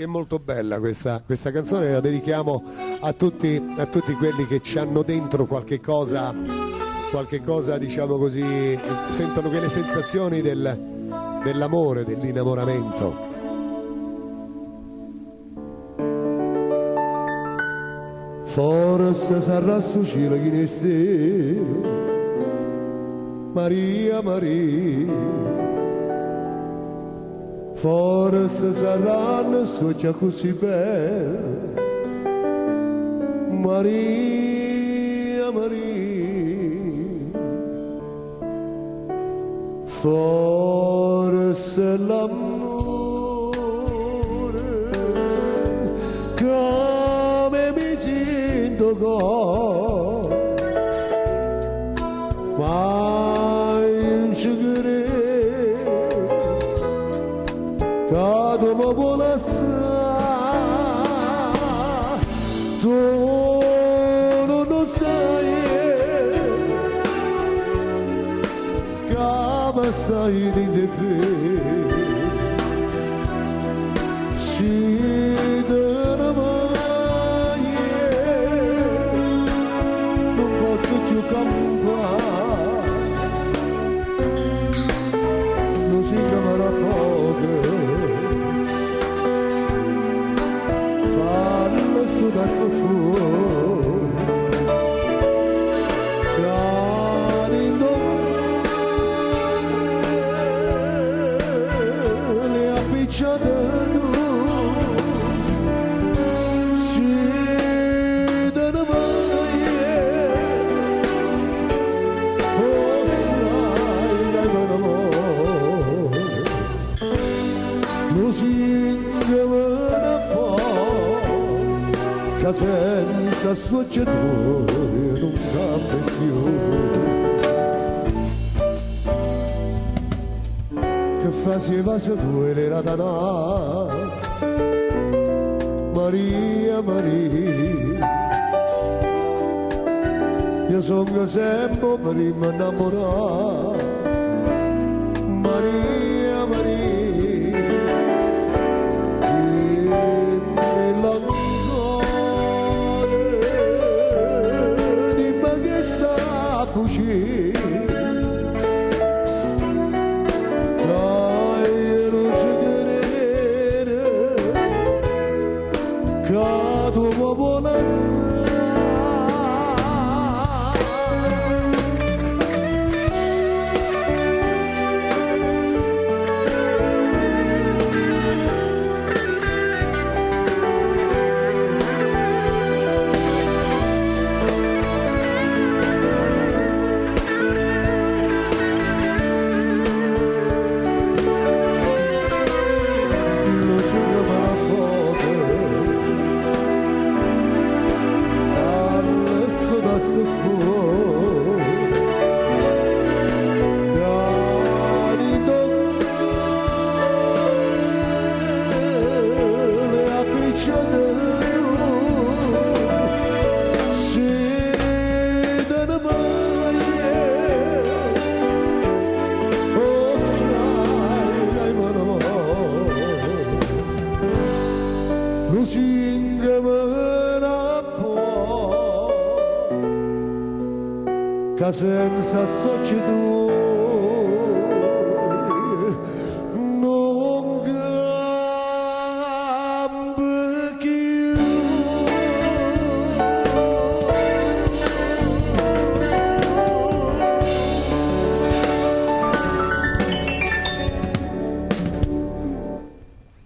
Che è molto bella questa canzone, la dedichiamo a tutti quelli che ci hanno dentro qualche cosa, qualche cosa, diciamo così, sentono quelle sensazioni dell'amore, dell'innamoramento. Forse sarà su cielo chi ne stia, Maria, Maria, forse saranno già così belle, Maria, Maria, forse l'amore come mi sento cuore, ma in ci credo che tu mi vuoi lasciare, tu non lo sai che mi stai di più, ci te mai, non posso più campare, non si chiamerà poco, farlo su da fuori, le appicciate tu, ci te ne vai, oh sai che me ne muore, lusinga me ne può, che senza succedere non cambia più. Che faceva se tu eri la dana, Maria, Maria, io sono sempre prima innamorata, Maria, Maria, dimmi ancora, dimmi che sta cucina, che io non ci credo, che tu mi vuoi lasciare. Che senza società non cambia più.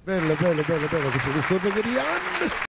Bello, bello, bello, bello questo Rian.